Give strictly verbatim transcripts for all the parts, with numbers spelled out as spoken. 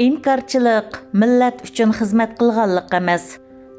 ئىنكارچىلىق مىللەت ئۈچۈن خىزمەت قىلغانلىق ئەمەس.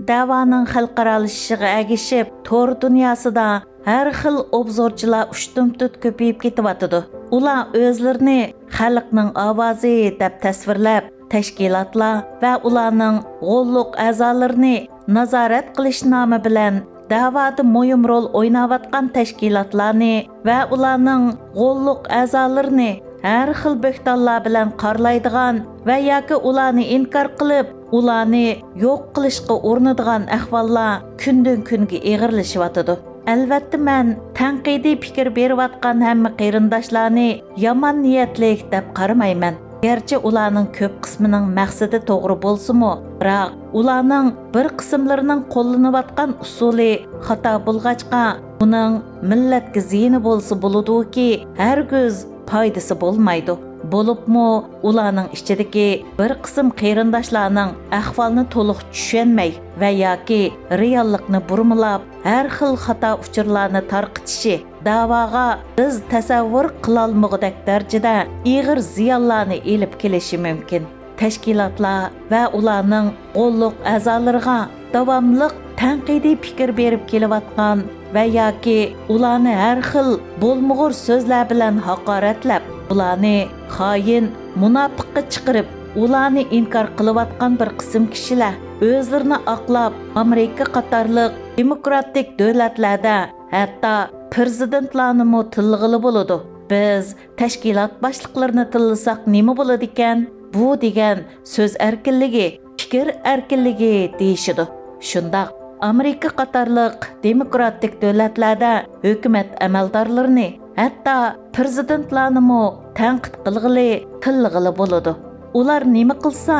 دەۋانىڭ خەلقئارالىشىشىغا ئەگىشىپ، تور دۇنياسىدا ھەر خىل ئوبزورچىلار ئۇشتۇمتۇت كۆپىيىپ كېتىۋاتىدۇ. ئۇلار ئۆزلىرىنى خەلقنىڭ ئاۋازى دەپ تەسۋىرلەپ، تەشكىلاتلار ۋە ئۇلارنىڭ غوللۇق ئەزالىرىنى نازارەت قىلىش نامى بىلەن دەۋادا مۇھىم رول ئويناۋاتقان تەشكىلاتلارنى ۋە ئۇلارنىڭ غوللۇق ئەزالىرىنى ھەر خىل بۆھتانلار بىلەن قارىلايدىغان ۋە ياكى ئۇلارنى ئىنكار قىلىپ، ئۇلارنى يوق قىلىشقا ئۇرۇنىدىغان ئەھۋاللار كۈندىن-كۈنگە ئېغىرلىشىۋاتىدۇ. ئەلۋەتتە، مەن تەنقىدىي پىكىر بېرىۋاتقان ھەممە قېرىنداشلارنى يامان نىيەتلىك دەپ قارىمايمەن. گەرچە ئۇلارنىڭ كۆپ قىسمىنىڭ مەقسىتى توغرا بولسىمۇ، بىراق ئۇلارنىڭ بىر قىسىملىرىنىڭ قوللىنىۋاتقان ئۇسۇلى خاتا بولغاچقا، ئۇنىڭ مىللەتكە زىيىنى بولسا بولىدۇكى، ھەرگىز پايدىسى بولمايدۇ. بولۇپمۇ ئۇلارنىڭ ئىچىدىكى بىر قىسىم قېرىنداشلارنىڭ ئەھۋالنى تولۇق چۈشەنمەي ۋە ياكى رېئاللىقنى بۇرمىلاپ، ھەر خىل خاتا ئۇچۇرلارنى تارقىتىشى دەۋاغا بىز تەسەۋۋۇر قىلالمىغۇدەك دەرىجىدە ئېغىر زىيانلارنى ئېلىپ كېلىشى مۇمكىن. تەشكىلاتلار ۋە ئۇلارنىڭ غوللۇق ئەزالىرىغا داۋاملىق تەنقىدىي پىكىر بېرىپ كېلىۋاتقان ۋە ياكى ئۇلارنى ھەر خىل بولمىغۇر سۆزلەر بىلەن ھاقارەتلەپ، ئۇلارنى خائىن، مۇناپىققا چىقىرىپ، ئۇلارنى ئىنكار قىلىۋاتقان بىر قىسىم كىشىلەر ئۆزلىرىنى ئاقلاپ، ئامېرىكا قاتارلىق دېموكراتىك دۆلەتلەردە ھەتتا پىرېزىدېنتلارنىمۇ تىللىغىلى بولىدۇ. بىز تەشكىلات باشلىقلىرىنى تىللىساق نېمە بولىدىكەن؟ بۇ دېگەن سۆز ئەركىنلىكى، پىكىر ئەركىنلىكى دېيىشىدۇ. شۇنداق، ئامېرىكا قاتارلىق دېموكراتىك دۆلەتلەردە ھۆكۈمەت ئەمەلدارلىرىنى، ھەتتا پىرېزىدېنتلارنىمۇ تەنقىد قىلغىلى، تىللىغىلى بولىدۇ. ئۇلار نېمە قىلسا،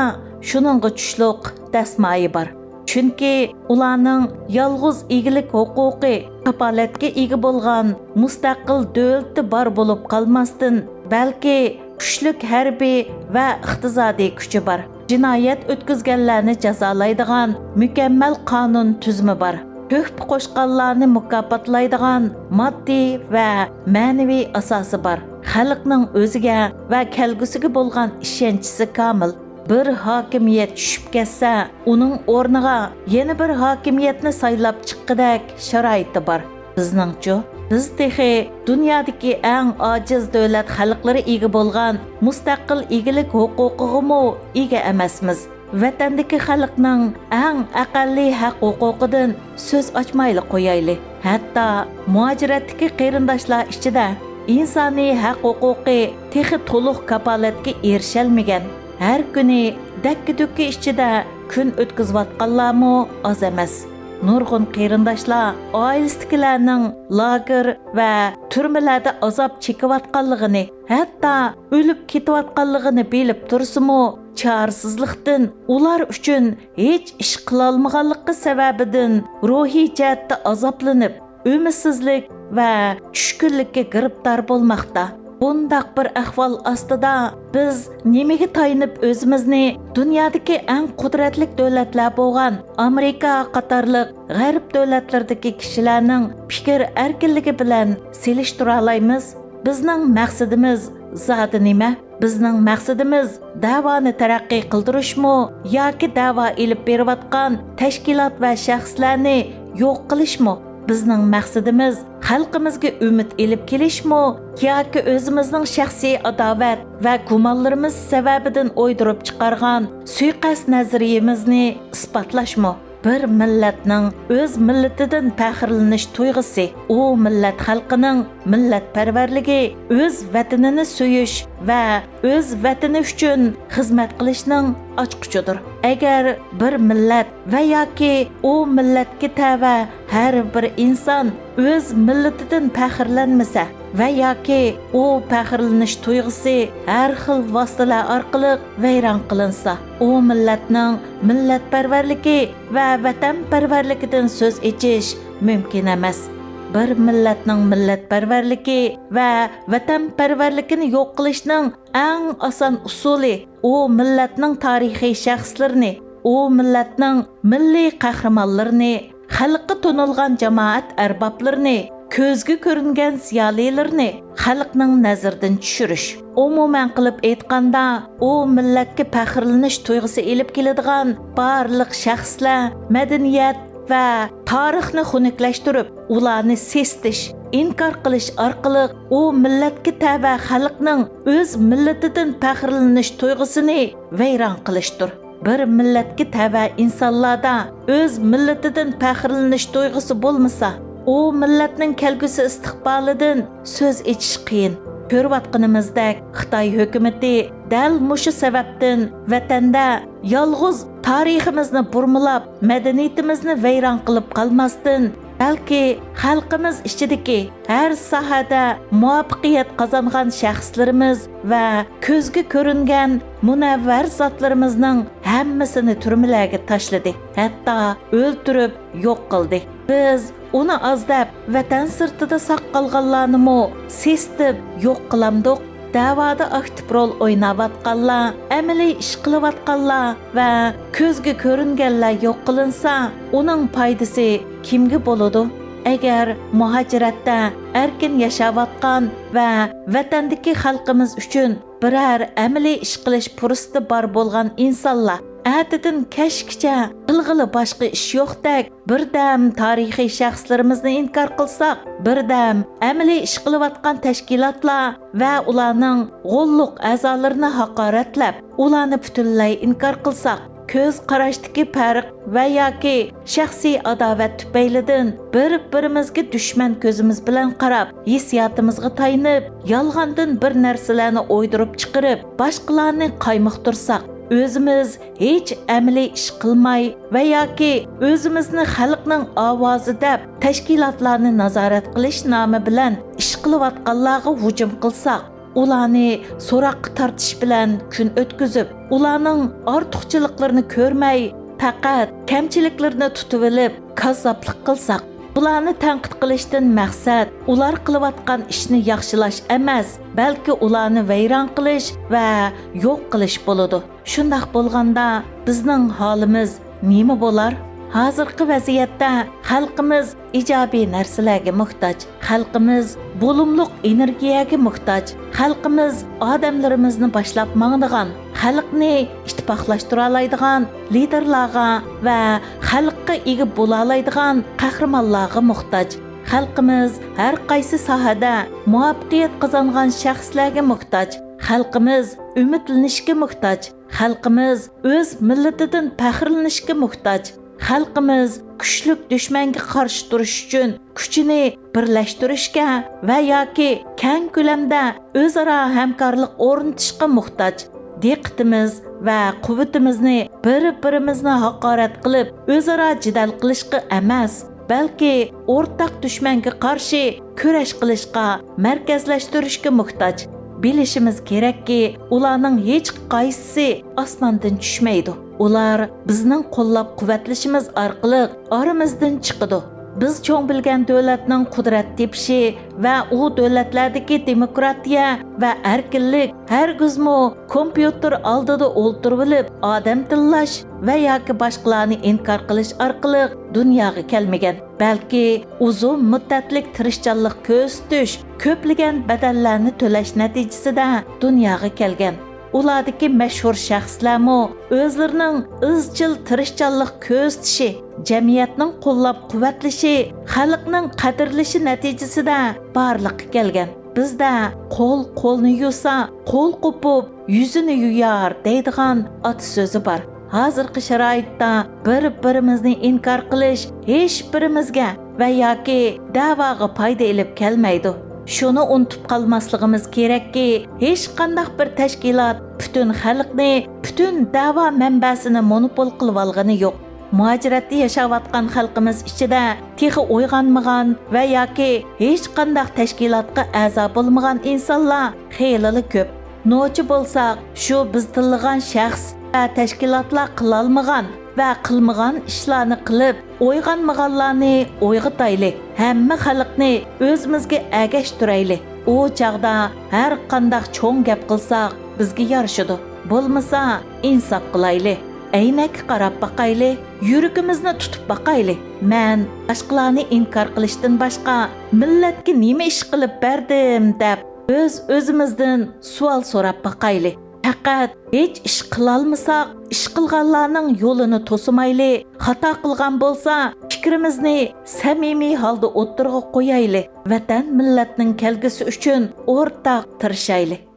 شۇنىڭغا چۈشلۈق دەسمايە بار. چۈنكى ئۇلارنىڭ يالغۇز ئىگىلىك ھوقۇقى، كاپالەتكە ئىگە بولغان مۇستەقىل دۆلىتى بار بولۇپ قالماستىن، بەلكى كۈچلۈك ھەربىي ۋە ئىقتىسادىي كۈچى بار. جىنايەت ئۆتكۈزگەنلەرنى جازالايدىغان مۇكەممەل قانۇن تۈزۈمى بار. تۆھپە قوشقانلارنى مۇكاپاتلايدىغان ماددىي ۋە مەنىۋى ئاساسى بار. خەلقنىڭ ئۆزىگە ۋە كەلگۈسىگە بولغان ئىشەنچىسى كامىل. بىر ھاكىمىيەت چۈشۈپ كەتسە، ئۇنىڭ ئورنىغا يەنە بىر ھاكىمىيەتنى سايلاپ چىققۇدەك شارائىتى بار. بىزنىڭچۇ؟ بىز تېخى دۇنيادىكى ئەڭ ئاجىز دۆلەت خەلقلىرى ئىگە بولغان مۇستەقىل ئىگىلىك ھوقۇقىغىمۇ ئىگە ئەمەسمىز. ۋەتەندىكى خەلقنىڭ ئەڭ ئەقەللىي ھەق ھوقۇقىدىن سۆز ئاچمايلا قويايلى. ھەتتا مۇھاجىرەتتىكى قېرىنداشلار ئىچىدە ئىنسانىي ھەق ھوقۇقى تېخى تولۇق كاپالەتكە ئېرىشەلمىگەن، ھەر كۈنى دەككە-دۈككە ئىچىدە كۈن ئۆتكۈزۈۋاتقانلارمۇ ئاز ئەمەس. نۇرغۇن قېرىنداشلار ئائىلىسىدىكىلەرنىڭ لاگېر ۋە تۈرمىلەردە ئازاب چېكىۋاتقانلىقىنى، ھەتتا ئۆلۈپ كېتىۋاتقانلىقىنى بىلىپ تۇرسىمۇ، چارىسىزلىقتىن ئۇلار ئۈچۈن ھېچ ئىش قىلالمىغانلىقى سەۋەبىدىن روھىي جەھەتتە ئازابلىنىپ، ئۈمىدسىزلىك ۋە چۈشكۈنلۈككە گىرىپتار بولماقتا. بۇنداق بىر ئەھۋال ئاستىدا بىز نېمىگە تايىنىپ ئۆزىمىزنى دۇنيادىكى ئەڭ قۇدرەتلىك دۆلەتلەر بولغان ئامېرىكا قاتارلىق غەرب دۆلەتلىرىدىكى كىشىلەرنىڭ پىكىر ئەركىنلىكى بىلەن سېلىشتۇرالايمىز؟ بىزنىڭ مەقسىتىمىز زادى نېمە؟ بىزنىڭ مەقسىتىمىز دەۋانى تەرەققىي قىلدۇرۇشمۇ ياكى دەۋا ئېلىپ بېرىۋاتقان تەشكىلات ۋە شەخسلەرنى يوق قىلىشمۇ؟ بىزنىڭ مەقسىتىمىز خەلقىمىزگە ئۈمىد ئېلىپ كېلىشمۇ ياكى ئۆزىمىزنىڭ شەخسىي ئاداۋەت ۋە گۇمانلىرىمىز سەۋەبىدىن ئويدۇرۇپ چىقارغان سۇيىقەست نەزەرىيىمىزنى ئىسپاتلاشمۇ؟ بىر مىللەتنىڭ ئۆز مىللىتىدىن پەخىرلىنىش تۇيغۇسى، ئۇ مىللەت خەلقىنىڭ مىللەتپەرۋەرلىكى، ئۆز ۋەتىنىنى سۆيۈش ۋە ئۆز ۋەتىنى ئۈچۈن خىزمەت قىلىشنىڭ ئاچقۇچىدۇر. ئەگەر بىر مىللەت ۋە ياكى ئۇ مىللەتكە تەۋە ھەر بىر ئىنسان ئۆز مىللىتىدىن پەخىرلەنمىسە ۋە ياكى ئۇ پەخىرلىنىش تۇيغۇسى ھەر خىل ۋاسىتىلەر ئارقىلىق ۋەيران قىلىنسا، ئۇ مىللەتنىڭ مىللەتپەرۋەرلىكى ۋە ۋەتەنپەرۋەرلىكىدىن سۆز ئېچىش مۇمكىن ئەمەس. بىر مىللەتنىڭ مىللەتپەرۋەرلىكى ۋە ۋەتەنپەرۋەرلىكىنى يوق قىلىشنىڭ ئەڭ ئاسان ئۇسۇلى، ئۇ مىللەتنىڭ تارىخىي شەخسلىرىنى، ئۇ مىللەتنىڭ مىللىي قەھرىمانلىرىنى، خەلققە تونۇلغان جامائەت ئەربابلىرىنى، كۆزگە كۆرۈنگەن زىيالىيلىرىنى خەلقنىڭ نەزىرىدىن چۈشۈرۈش. ئومۇمەن قىلىپ ئېيتقاندا، ئۇ مىللەتكە پەخىرلىنىش تۇيغۇسى ئېلىپ كېلىدىغان بارلىق شەخسلەر، مەدەنىيەت ۋە تارىخنى خۇنۈكلەشتۈرۈپ، ئۇلارنى سېسىتىش، ئىنكار قىلىش ئارقىلىق ئۇ مىللەتكە تەۋە خەلقنىڭ ئۆز مىللىتىدىن پەخىرلىنىش تۇيغۇسىنى ۋەيران قىلىشتۇر. بىر مىللەتكە تەۋە ئىنسانلاردا ئۆز مىللىتىدىن پەخىرلىنىش تۇيغۇسى بولمىسا، ئۇ مىللەتنىڭ كەلگۈسى ئىستىقبالىدىن سۆز ئېچىش قىيىن. كۆرۈۋاتقىنىمىزدەك، خىتاي ھۆكۈمىتى دەل مۇشۇ سەۋەبتىن ۋەتەندە يالغۇز تارىخىمىزنى بۇرمىلاپ، مەدەنىيىتىمىزنى ۋەيران قىلىپ قالماستىن، بەلكى خەلقىمىز ئىچىدىكى ھەر ساھەدە مۇۋەپپەقىيەت قازانغان شەخسلىرىمىز ۋە كۆزگە كۆرۈنگەن مۇنەۋۋەر زاتلىرىمىزنىڭ ھەممىسىنى تۈرمىلەرگە تاشلىدى، ھەتتا ئۆلتۈرۈپ يوق قىلدى. بىز ئۇنى ئاز دەپ، ۋەتەن سىرتىدا ساق قالغانلارنىمۇ سېسىتىپ يوق قىلامدۇق؟ دەۋادا ئاكتىپ رول ئويناۋاتقانلار، ئەمەلىي ئىش قىلىۋاتقانلار ۋە كۆزگە كۆرۈنگەنلەر يوق قىلىنسا، ئۇنىڭ پايدىسى كىمگە بولىدۇ؟ ئەگەر مۇھاجىرەتتە ئەركىن ياشاۋاتقان ۋە ۋەتەندىكى خەلقىمىز ئۈچۈن بىرەر ئەمەلىي ئىش قىلىش پۇرسىتى بار بولغان ئىنسانلار ئەتىدىن كەچكىچە قىلغىلى باشقا ئىش يوقتەك، بىردەم تارىخىي شەخسلىرىمىزنى ئىنكار قىلساق، بىردەم ئەمەلىي ئىش قىلىۋاتقان تەشكىلاتلار ۋە ئۇلارنىڭ غوللۇق ئەزالىرىنى ھاقارەتلەپ، ئۇلارنى پۈتۈنلەي ئىنكار قىلساق، كۆز قاراشتىكى پەرق ۋە ياكى شەخسىي ئاداۋەت تۈپەيلىدىن بىر-بىرىمىزگە دۈشمەن كۆزىمىز بىلەن قاراپ، ھېسسىياتىمىزغا تايىنىپ، يالغاندىن بىر نەرسىلەرنى ئويدۇرۇپ چىقىرىپ، باشقىلارنى قايمۇقتۇرساق، ئۆزىمىز ھېچ ئەمەلىي ئىش قىلماي ۋە ياكى ئۆزىمىزنى خەلقنىڭ ئاۋازى دەپ تەشكىلاتلارنى نازارەت قىلىش نامى بىلەن ئىش قىلىۋاتقانلارغا ھۇجۇم قىلساق، ئۇلارنى سوراققا تارتىش بىلەن كۈن ئۆتكۈزۈپ، ئۇلارنىڭ ئارتۇقچىلىقلىرىنى كۆرمەي، پەقەت كەمچىلىكلىرىنى تۇتۇۋېلىپ، كاززاپلىق قىلساق، بۇلارنى تەنقىد قىلىشتىن مەقسەت ئۇلار قىلىۋاتقان ئىشنى ياخشىلاش ئەمەس، بەلكى ئۇلارنى ۋەيران قىلىش ۋە يوق قىلىش بولىدۇ. شۇنداق بولغاندا، بىزنىڭ ھالىمىز نېمە بولار؟ ھازىرقى ۋەزىيەتتە خەلقىمىز ئىجابىي نەرسىلەرگە موھتاج. خەلقىمىز بولۇملۇق ئېنېرگىيەگە موھتاج. خەلقىمىز ئادەملىرىمىزنى باشلاپ ماڭىدىغان، خەلقنى ئىتتىپاقلاشتۇرالايدىغان لىدېرلارغا ۋە خەلققە ئىگە بولالايدىغان قەھرىمانلارغا موھتاج. خەلقىمىز ھەر قايسى ساھەدە مۇۋەپپەقىيەت قازانغان شەخسلەرگە موھتاج. خەلقىمىز ئۈمىدلىنىشكە موھتاج. خەلقىمىز ئۆز مىللىتىدىن پەخىرلىنىشكە موھتاج. خەلقىمىز كۈچلۈك دۈشمەنگە قارشى تۇرۇش ئۈچۈن كۈچىنى بىرلەشتۈرۈشكە ۋە ياكى كەڭ كۆلەمدە ئۆزئارا ھەمكارلىق ئورنىتىشقا موھتاج. دىققىتىمىز ۋە قۇۋۋىتىمىزنى بىر-بىرىمىزنى ھاقارەت قىلىپ، ئۆزئارا جېدەل قىلىشقا ئەمەس، بەلكى ئورتاق دۈشمەنگە قارشى كۈرەش قىلىشقا مەركەزلەشتۈرۈشكە موھتاج. بىلىشىمىز كېرەككى، ئۇلارنىڭ ھېچقايسىسى ئاسماندىن چۈشمەيدۇ. ئۇلار بىزنىڭ قوللاپ-قۇۋۋەتلىشىمىز ئارقىلىق ئارىمىزدىن چىقىدۇ. بىز چوڭ بىلگەن دۆلەتنىڭ قۇدرەت تېپىشى ۋە ئۇ دۆلەتلەردىكى دېموكراتىيە ۋە ئەركىنلىك ھەرگىزمۇ كومپيۇتېر ئالدىدا ئولتۇرۇۋېلىپ ئادەم تىللاش ۋە ياكى باشقىلارنى ئىنكار قىلىش ئارقىلىق دۇنياغا كەلمىگەن، بەلكى ئۇزۇن مۇددەتلىك تىرىشچانلىق كۆرسىتىش، كۆپلىگەن بەدەللەرنى تۆلەش نەتىجىسىدە دۇنياغا كەلگەن. ئۇلاردىكى مەشھۇر شەخسلەرمۇ ئۆزلىرىنىڭ ئىزچىل تىرىشچانلىق كۆرسىتىشى، جەمئىيەتنىڭ قوللاپ-قۇۋۋەتلىشى، خەلقنىڭ قەدىرلىشى نەتىجىسىدە بارلىققا كەلگەن. بىزدە «قول قولنى يۇسا، قول قوپۇپ، يۈزىنى يۇيار» دەيدىغان ئاتا سۆزى بار. ھازىرقى شارائىتتا بىر-بىرىمىزنى ئىنكار قىلىش ھېچبىرىمىزگە ۋە ياكى دەۋاغا پايدا ئېلىپ كەلمەيدۇ. شۇنى ئۇنتۇپ قالماسلىقىمىز كېرەككى، ھېچقانداق بىر تەشكىلات پۈتۈن خەلقنى، پۈتۈن دەۋا مەنبەسىنى مونوپول قىلىۋالغىنى يوق. مۇھاجىرەتتە ياشاۋاتقان خەلقىمىز ئىچىدە تېخى ئويغانمىغان ۋە ياكى ھېچقانداق تەشكىلاتقا ئەزا بولمىغان ئىنسانلار خېلىلا كۆپ. نوچى بولساق، شۇ بىز تىللىغان شەخس ۋە تەشكىلاتلار قىلالمىغان ۋە قىلمىغان ئىشلارنى قىلىپ، ئويغانمىغانلارنى ئويغىتايلى، ھەممە خەلقنى ئۆزىمىزگە ئەگەشتۈرەيلى. ئۇ چاغدا ھەر قانداق چوڭ گەپ قىلساق، بىزگە يارىشىدۇ. بولمىسا، ئىنساپ قىلايلى. ئەينەككە قاراپ باقايلى، يۈرىكىمىزنى تۇتۇپ باقايلى. مەن باشقىلارنى ئىنكار قىلىشتىن باشقا مىللەتكە نېمە ئىش قىلىپ بەردىم دەپ ئۆز-ئۆزىمىزدىن سوئال سوراپ باقايلى. پەقەت ھېچ ئىش قىلالمىساق، ئىش قىلغانلارنىڭ يولىنى توسىمايلى. خاتا قىلغان بولسا، پىكرىمىزنى سەمىمىي ھالدا ئوتتۇرىغا قويايلى. ۋەتەن، مىللەتنىڭ كەلگۈسى ئۈچۈن ئورتاق تىرىشايلى.